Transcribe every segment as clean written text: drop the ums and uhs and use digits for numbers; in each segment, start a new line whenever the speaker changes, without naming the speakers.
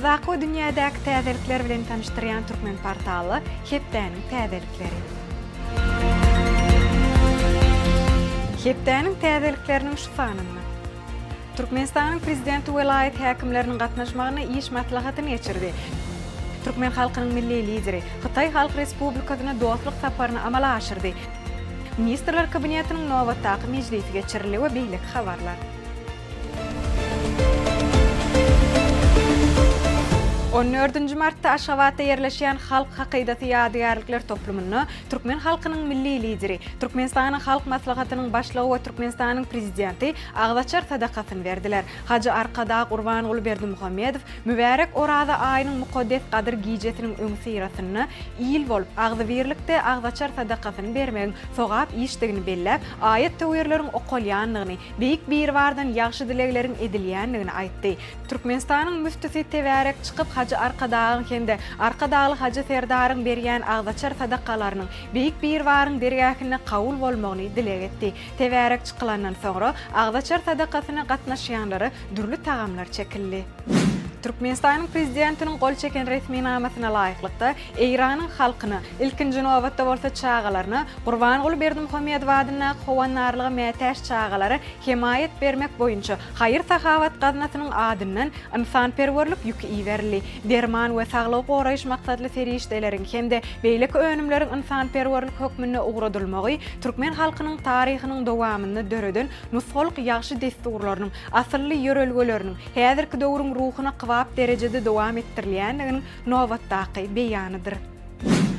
Ýurdumyzdaky we dünýädäki täzelikler bilen tanyşdyrýan Türkmenportally hepdäniň täzelikleri. Hepdäniň täzelikleriniň şu sanynda. Türkmenistanyň Prezidenti welaýat häkimleriniň gatnaşmagynda iş maslahatyny geçirdi. Türkmen halkynyň Milli Lideri Hytaý Halk Respublikasyna dostluk saparyny amala aşyrdy. Ministrler Kabinetiniň nobatdaky mejlisi geçirildi we beýleki habarlar. On dördünji martda Aşgabatda ýerleşýän Halk hakydasy ýadygärlikler toplumynda türkmen halkynyň Milli Lideri, Türkmenistanyň Halk Maslahatynyň Başlygy we Türkmenistanyň Prezidenti agzaçar sadakasyny berdiler. Hajy Arkadag Gurbanguly Berdimuhamedow mübärek Oraza aýynyň mukaddes Gadyr gijesiniň öňüsyrasynda il bolup, agzybirlikde agzaçar sadakasyny bermegiň sogap işdigini belläp, aýat-töwirleriň okalýandygyny, Beýik Biribardan ýagşy dilegleriň edilýändigini aýtdy. Türkmenistanyň müftüsi tebärek çykyp Hajy Arkadagyň hem-de Arkadagly Hajy Serdaryň berýän agzaçar sadakalarynyň Beýik Biribaryň dergähinde kabul bolmagyny dileg etdi. Tebärek çykylandan soňra, agzaçar sadakasyna gatnaşýanlara dürli tagamlar çekildi. Türkmenistanyň Prezidentiniň gol çeken resminamasyna laýyklykda, Eýranyň halkyna, ilkinji nobatda bolsa çagalaryna Gurbanguly Berdimuhamedow adyndaky Howandarlyga mätäç çagalara hemaýat bermek boýunça haýyr-sahawat gaznasynyň adyndan ynsanperwerlik ýüki iberildi. Derman we saglygy goraýyş maksatly serişdeleriň hem-de beýleki önümleriň ynsanperwerlik hökmünde ugradylmagy türkmen halkynyň taryhynyň dowamynda döreden nusgalyk ýagşy dessurlarynyň, asylly ýörelgeleriniň häzirki döwrüň ruhuna kybap derejede dowam etdirilýändiginiň nobatdaky beýanydyr.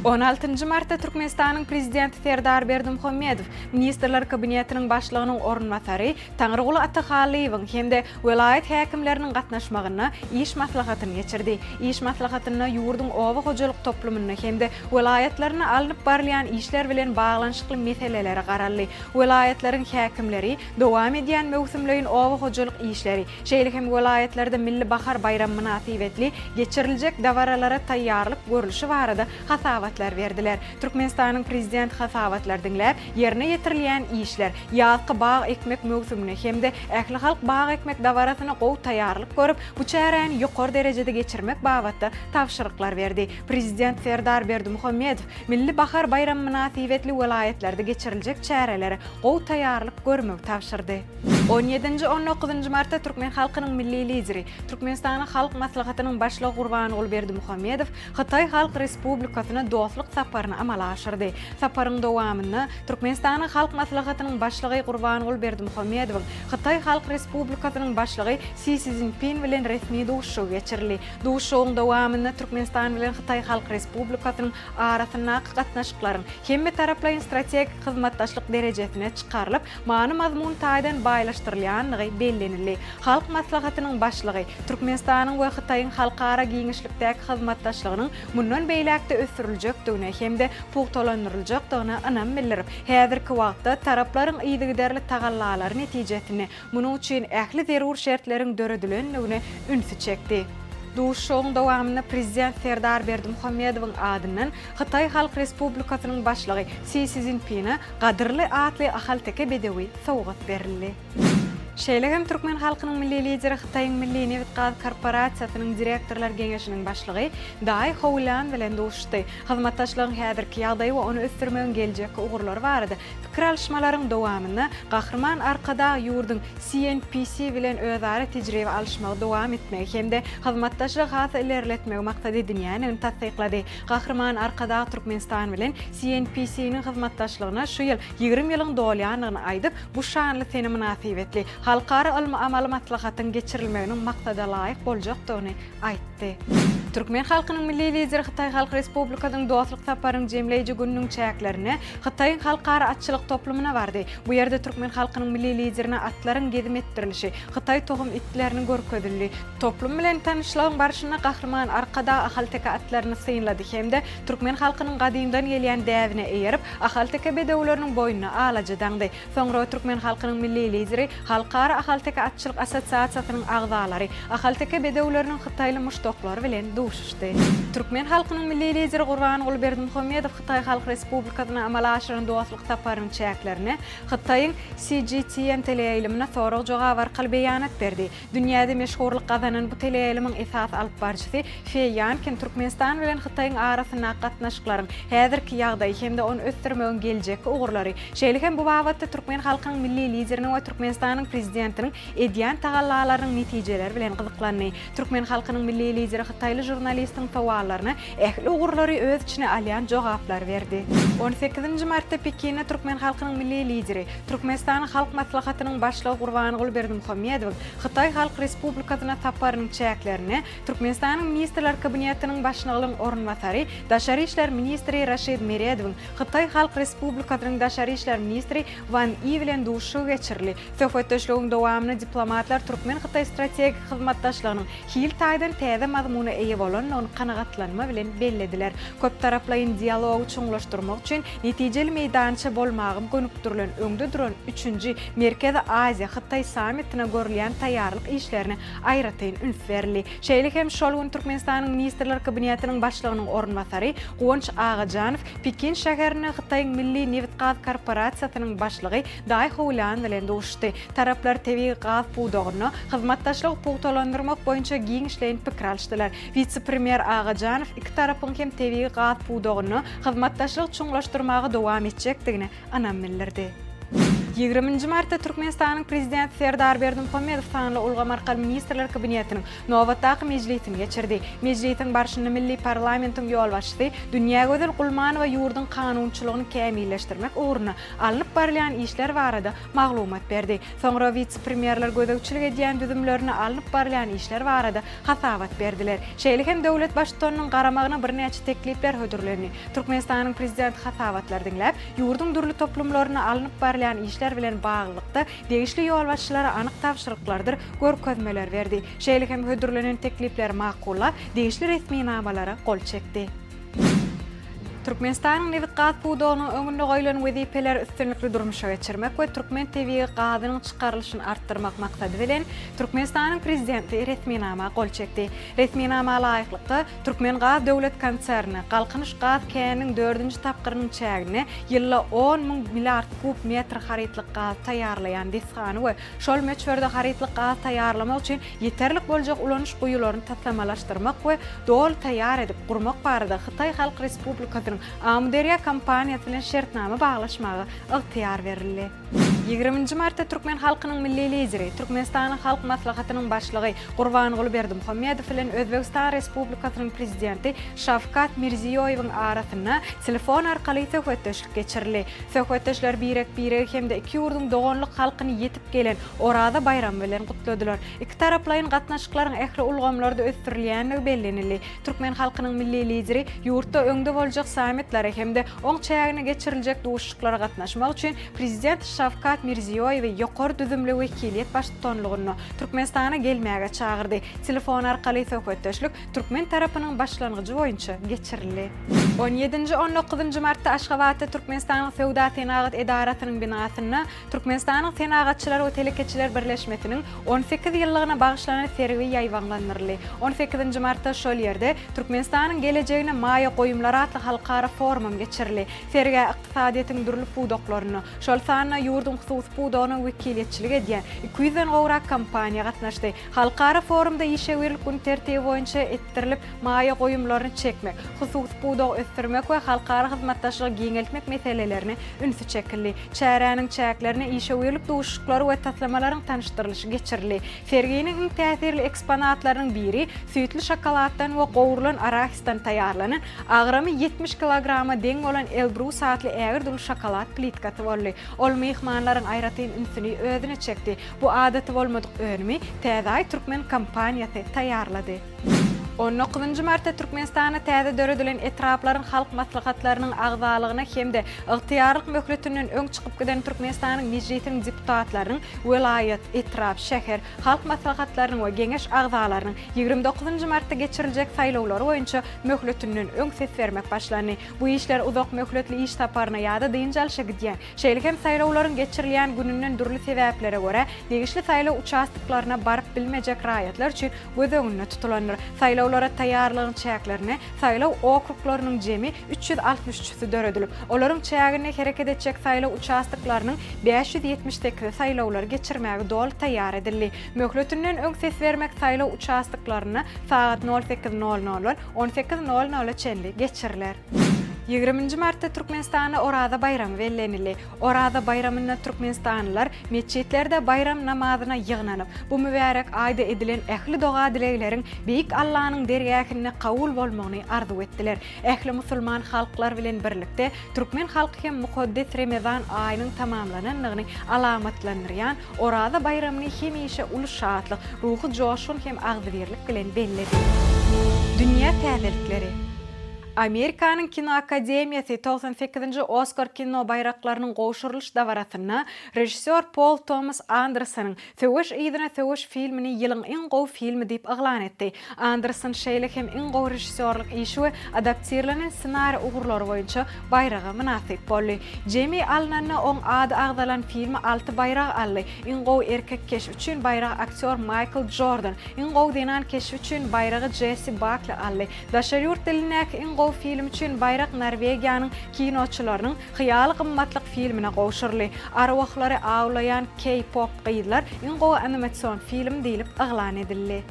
On altynjy martda Türkmenistanyň Prezidenti Serdar Berdimuhamedow Ministrler Kabinetiniň Başlygynyň orunbasary Taňryguly Atahallyýewiň hem-de welaýat häkimleriniň gatnaşmagynda iş maslahatyny geçirdi. Iş maslahatynda ýurduň oba hojalyk toplumynda hem-de welaýatlarynda alnyp barylýan işler bilen baglanyşykly meselelere garaldy. Welaýatlaryň häkimleri dowam edýän möwsümleýin oba hojalyk işleri, Şeýle hem welaýatlarda Milli bahar baýramy mynasybetli geçiriljek dabaralara taýýarlyk görlüşi barada hasabatlar berdiler. Türkmenistanyň Prezidenti hasabatlary diňläp, ýerine ýetirilýän işler, ýazky bag ekmek möwsümine hem-de ählihalk bag ekmek dabarasyna gowy taýýarlyk görüp, bu çäräni ýokary derejede geçirmek babatda tabşyryklar berdi. Prezident Serdar Berdimuhamedow Milli bahar baýramy mynasybetli welaýatlarda geçiriljek çärelere gowy taýýarlyk görmegi tabşyrdy. On ýedinji, on dokuzynjy martda türkmen halkynyň Milli Lideri, Türkmenistanyň Halk Maslahatynyň Başlygy Gurbanguly Berdimuhamedow Hytaý Halk Respublikasyna dostluk saparyny amala aşyrdy. Saparyň dowamynda Türkmenistanyň Halk Maslahatynyň Başlygy Gurbanguly Berdimuhamedowyň Hytaý Halk Respublikasynyň Başlygy Si Szinpin bilen resmi duşuşygy geçirildi. Duşuşygyň dowamynda Türkmenistan bilen Hytaý Halk Respublikasynyň arasyndaky gatnaşyklaryň hemmetaraplaýyn strategik hyzmatdaşlyk derejesine çykarylyp, many-mazmun taýdan baýlaşdyrylýandygy bellenildi. Halk Maslahatynyň Başlygy Türkmenistanyň we Hytaýyň halkara giňişlikdäki hyzmatdaşlygynyň mundan beýläk-de ösdüriljekdigine hem-de pugtalandyryljakdygyna ynam bildirip, häzirki wagtda taraplaryň yzygiderli tagallalary netijesinde munuň üçin ähli zerur şertleriň döredilendigine ünsi çekdi. Duşuşygyň dowamynda Prezident Serdar Berdimuhamedowyň adyndan Hytaý Halk Respublikasynyň Başlygy Si Szinpine Gadyrly atly ahalteke bedewi sowgat berildi. Şeýle hem türkmen halkynyň Milli Lideri Hytaýyň Milli nebit-gaz korporasiýasynyň direktorlar geňeşiniň başlygy Daý Houlian bilen duşuşdy. Hyzmatdaşlygyň häzirki ýagdaýy we ony ösdürmegiň geljekki ugurlary barada pikir alyşmalaryň dowamynda Gahryman Arkadag ýurduň CNPC bilen özara tejribe alyşmagy dowam etmegi hem-de hyzmatdaşlygy has ilerletmegi maksat edinýändigini tassyklady. Gahryman Arkadag Türkmenistan bilen CNPC-niň hyzmatdaşlygyna şu ýyl 20 ýylyň dolýandygyny aýdyp, bu şanly sene mynasybetli halkara ylmy-amaly maslahatyň geçirilmeginiň maksada laýyk boljakdygyny aýtdy. Türkmen halkynyň Milli Lideri Hytaý Halk Respublikasynyň dostluk saparynyň jemleýji gününiň çäklerinde Hytaýyň Halkara atçylyk toplumyna bardy. Bu ýerde türkmen halkynyň Milli Liderine atlaryň gezim etdirilişi, hytaý tohum itleriniň görkezildi. Toplum bilen tanyşlygyň barşynda Gahryman Arkadag ahalteke atlaryny synlady hem-de türkmen halkynyň gadymdan gelýän däbine eýerip, ahalteke bedewleriniň boýnuna alaja daňdy. Soňra türkmen halkynyň Milli Lideri, Halkara ahalteke atçylyk assosiasiýasynyň agzalary, ahalteke bedewleriniň hytaýly muşdaklary bilen duşuşdy. duşuşdy. Türkmen halkynyň Milli Lideri Gurbanguly Berdimuhamedow Hytaý Halk Respublikasyna amala aşyran dostluk saparynyň çäklerinde Hytaýyň CGTN teleýaýlymyna sorag-jogap arkaly beýanat berdi. Dünýäde meşhurlyk gazanan bu teleýaýlymyň esasy alyp baryjysy Fe Ýankin Türkmenistan bilen Hytaýyň arasyndaky gatnaşyklaryň häzirki ýagdaýy hem-de ony ösdürmegiň geljekki ugurlary, şeýle hem bu babatda türkmen halkynyň Milli Lideriniň we Türkmenistanyň Prezidentiniň edýän tagallalarynyň netijeleri bilen gyzyklandy. Türkmen halkynyň Milli Lideri hytaýly žurnalistiň sowallaryna ähli ugurlary öz içine alýan jogaplary berdi. On sekizinji martda Pekinde türkmen halkynyň Milli Lideri, Türkmenistanyň Halk Maslahatynyň Başlygy Gurbanguly Berdimuhamedowyň Hytaý Halk Respublikasyna saparynyň çäklerinde Türkmenistanyň Ministrler Kabinetiniň Başlygynyň orunbasary, daşary işler ministri Raşid Meredowyň Hytaý Halk Respublikasynyň daşary işler ministri Wan I bilen duşuşygy geçirildi. Söhbetdeşligiň dowamynda diplomatlar türkmen-hytaý strategik hyzmatdaşlygynyň hil taýdan täze mazmuna eýe bolandygyny kanagatlanma bilen bellediler. Köptaraplaýyn dialogy çuňlaşdyrmak üçin netijeli meýdança bolmaga gönükdirilen öňde duran üçünji Merkezi Aziýa, Hytaý sammitine görülýän taýýarlyk işlerine aýratyn üns berildi. Şeýle hem şol gün Türkmenistanyň Ministrler Kabinetiniň Başlygynyň orunbasary Guwanç Agajanow Pekin şäherinde Hytaýyň Milli nebitgaz korporasiýasynyň başlygy Daý Houlian bilen duşuşdy. Taraplar tebigy gaz pudagynda hyzmatdaşlygy pugtalandyrmak boýunça giňişleýin pikir alyşdylar. Wise-premýer Agajanow iki tarapyň hem tebigy gaz pudagynda hyzmatdaşlygy çuňlaşdyrmaga dowam etjekdigine ynam bildirdi. Ýigriminji martda Türkmenistanyň Prezidenti Serdar Berdimuhamedow sanly ulgam arkaly Ministrler Kabinetiniň nobatdaky mejlisini geçirdi. Mejlisiň barşynda milli parlamentiň ýolbaşçysy Dünýägözel Gulmanowa ýurduň kanunçylygyny kämilleşdirmek ugrunda alnyp barylýan işler barada maglumat berdi. Soňra wise-premýerler gözegçilik edýän düzümlerinde alnyp barylýan işler barada hasabat berdiler. Şeýle hem döwlet Baştutanynyň garamagyna birnäçe teklipler hödürlendi. Türkmenistanyň Prezidenti hasabatlary diňläp, ýurduň dürli toplumlarynda alnyp barylýan işler bilen baglylykda degişli ýolbaşçylara anyk tabşyryklardyr görkezmeler berdi. Şeýle hem hödürlenen teklipleri makullap, degişli resminamalara gol çekdi. Türkmenistanyň nebit-gaz pudagynyň öňünde goýlan wezipeleri üstünlikli durmuşa geçirmek we türkmen tebigy gazynyň çykarylyşyny artdyrmak maksady bilen, Türkmenistanyň Prezidenti resminama gol çekdi. Resminama laýyklykda, Türkmengaz döwlet konserni Galkynyş gaz käniniň dördünji tapgyrynyň çäginde ýylda on müň milliard kub metr harytlyk gaz taýýarlaýan desgany we şol möçberde harytlyk gaz taýýarlamak üçin ýeterlik boljak ulanyş guýularyny taslamalaşdyrmak we doly taýýar edip gurmak barada Hytaý Halk Respublikasynyň Amyderýa kompaniýasy bilen şertnama baglaşmaga ygtyýar berildi. Ýigriminji martda türkmen halkynyň Milli Lideri, Türkmenistanyň Halk Maslahatynyň Başlygy Gurbanguly Berdimuhamedow bilen Özbegistan Respublikasynyň Prezidenti Şawkat Mirziýoýewiň arasynda telefon arkaly söhbetdeşlik geçirildi. Söhbetdeşler birek-biregi hem-de iki ýurduň doganlyk halkyny ýetip gelen Oraza baýramy bilen gutladylar. Ikitaraplaýyn gatnaşyklaryň ähli ulgamlarda ösdürilýändigi bellenildi. Türkmen halkynyň Milli Lideri ýurtda öňde boljak sammitlere hem-de oň çäginde geçiriljek duşuşyklara gatnaşmak üçin Prezident Şawkat Mirziýoýewi ýokary düzümli wekiliýet baştutanlygynda Türkmenistana gelmäge çagyrdy. Telefon arkaly söhbetdeşlik türkmen tarapynyň başlangyjy boýunça geçirildi. On ýedinji, on dokuzynjy martda Aşgabatda Türkmenistanyň Söwda-senagat edarasynyň binasynda Türkmenistanyň Senagatçylar we telekeçiler birleşmesiniň 18 ýyllygyna bagyşlanan sergi ýaýbaňlandyryldy. On sekizinji martda şol ýerde Türkmenistanyň gelejegine maýa goýumlary atly halkara forumam geçirildi. Sergä ykdysadyýetiň dürli pudaklarynda, şol sanda ýurduň hususy pudagyna wekiliýetçilik edýän 200-den gowrak kompaniýa gatnaşdy. Halkara forumda işewürlik gün tertibi boýunça etdirilip maýa goýumlaryny çekmek, hususy pudagy ösdürmek we halkara hyzmatdaşlygy giňeltmek meselelerine ünsi çekildi. Çäräniň çäklerinde işewürlik duşuşyklary we taslamalaryň tanyşdyrylyşy geçirildi. Serginiň iň täsirli eksponatlarynyň biri süýtli şokoladdan we gowrulan arahisden taýýarlanan, agramy 70 kilograma deň bolan Elbrus atly ägirt uly şokolad plitkasy boldy. Ol myhmanlaryň aýratyn ünsüni özüne çekdi. Bu adaty bolmadyk önümi Täze Aý türkmen kompaniýasy taýýarlady. On dokuzynjy martda Türkmenistanda täze döredilen etraplaryň halk maslahatlarynyň agzalygyna hem-de ygtyýarlyk möhletinden öň çykyp giden Türkmenistanyň Mejlisiniň deputatlarynyň welaýat, etrap, şäher halk maslahatlarynyň we Geňeş agzalarynyň 29 nji martda geçiriljek saýlawlary boýunça möhletinden öň ses bermek başlandy. Bu işler uzak möhletli iş saparyna ýa-da dynç alşa gidýän, Şeýle hem saýlawlaryň geçirilýän gününden dürli sebäplere görä, degişli saýlaw uçastoklaryna baryp bilmejek raýatlar üçin göz öňünde tutulandyr. Saýlawlaryň. Saýlawlara taýýarlygyň çäklerinde saýlaw okruglarynyň jemi 363 üçüsi döredilip, olaryň çäginde hereket etjek saýlaw uçastoklarynyň 578-i saýlawlary geçirmäge doly taýýar edildi. Möhletinden öň ses bermek saýlaw uçastoklarynda sagat nol sekiz nol noldan on sekiz nol nola çenli geçiriler. Ýigriminji martda Türkmenistanda Oraza baýramy bellenildi. Oraza baýramynda türkmenistanlylar metjitlerde baýram namazyna ýygnanyp, bu mübärek aýda edilen ähli doga-dilegleriň Beýik Allanyň dergähinde kabul bolmagyny arzuw etdiler. Ähli musulman halklar bilen birlikde, türkmen halky hem mukaddes Remezan aýynyň tamamlanandygyny alamatlandyrýan Oraza baýramyny hemişe uly şatlyk, ruhy joşgun hem agzybirlik bilen belledi. Dünýä täzelikleri. Amerikanyň Kino akademiýasy 98-nji Oskar kino baýraklarynyň gowşurylyş dabarasynda režissýor Pol Tomas Andersonyň Söweş yzyna söweş filmini ýylyň iň gowy filmi diýip yglan etdi. Anderson şeýle hem iň gowy režissýorlyk işi we adaptirlenen ssenariý ugurlary boýunça baýraga mynasyp boldy. Jemi alnanda oň ady agzalan filmi alty baýrak aldy, iň gowy erkek keşbi üçin baýragy aktýor Maýkl Jordan, iň gowy zenan keşbi üçin baýragy Jessi Bakli aldy. Daşary ýurt dilindäki iň gowy film üçin baýrak Norwegiýanyň kinoçylarynyň Hyýaly gymmatlyk filmine gowşuryldy. Arwahlary awlaýan K-pop gyzlar iň gowy animasion film diýlip yglan edildi.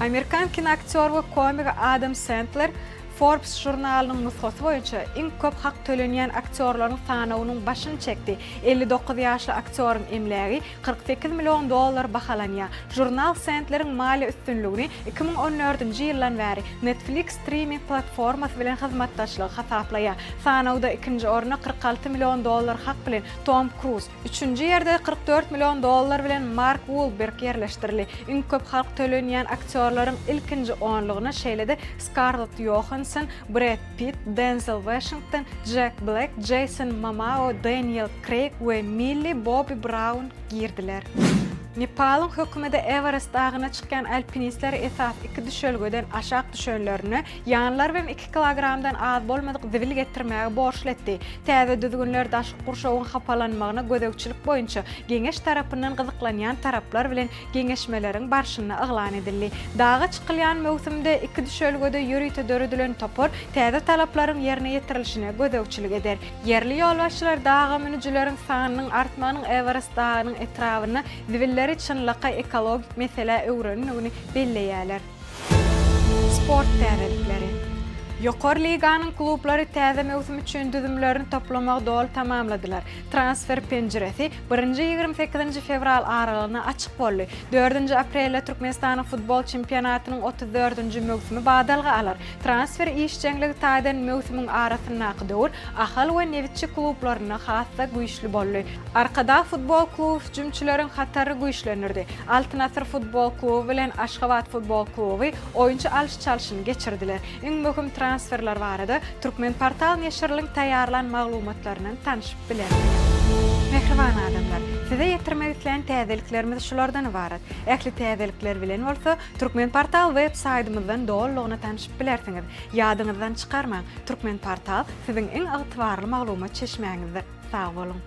Amerikan kinoaktýory we komigi Adam Sendler Forbes žurnalynyň nusgasy boýunça iň köp hak tölenýän aktýorlaryň sanawynyň başyny çekdi. 59 ýaşly aktýoryň emlägi 48 million dollar bahalanýar. Žurnal Sendleriň maliýe üstünligini 2014-nji ýyldan bäri Netflix striming platformasy bilen hyzmatdaşlygy hasaplaýar. Sanawda ikinji orna 46 million dollar hak bilen Tom Kruz, üçünji ýerde 44 million dollar bilen Mark Uolberg ýerleşdirildi. Iň köp hak tölenýän aktýorlaryň ilkinji onlugyna şeýle-de Skarlett Ýohanson, Bred Pitt, Denzel Waşington, Jek Blek, Jeýson Momao, Deniel Kreýg we Milli Bobbi Braun girdiler. Nepalyň hökümeti Ewerest dagyna çykýan alpinistler esasy iki düşelgeden aşak düşenlerinde, ýanlary bilen iki kilogramdan az bolmadyk zibil getirmäge borçly etdi. Täze düzgünler daşky gurşawyň hapalanmagyna gözegçilik boýunça geňeş tarapyndan gyzyklanýan taraplar bilen geňeşmeleriň barşynda yglan edildi. Daga çykylýan möwsümde iki düşelgede ýörite döredilen topar täze talaplaryň ýerine ýetirilişine gözegçilik eder. Ýerli ýolbaşçylar daga münüjileriň sanynyň artmagynyň Ewerest dagynyň etrabynda zibilleri çynlakaý ekologik meselä öwrendigini belleýärler. Sport täzelikleri. Ýokary liganyň klublary täze möwsüm üçin düzümlerini toplamagy doly tamamladylar. Transfer penjiresi birinji 28-nji fewral aralygynda açyk boldy. Dördünji aprelde Türkmenistanyň futbol çempionatynyň 34-nji möwsümi badalga alar. Transfer işjeňligi taýdan möwsümiň arasyndaky döwür Ahal we Nebitçi klublarynda has-da güýçli boldy. Arkadag futbol kluby hüjümçileriň hataryny güýçlendirdi. Altyn asyr futbol kluby bilen Aşgabat futbol kluby oýunçy alyş-çalşyny geçirdiler. Iň möhüm transferler barada Türkmenportal neşiriniň taýýarlan maglumatlaryndan tanşyp bilersiňiz. Mähriban adamlar! Size ýetirmek islän täzeliklerimiz şulardan ybarat. Ähli täzelikler bilen bolsa Türkmenportal web saýdymyzdan dolulygyna tanşyp bilersiňiz. Ýadyňyzdan çykarmaň, Türkmenportal siziň iň ygtybarly maglumat çeşmäňizdir. Sag boluň!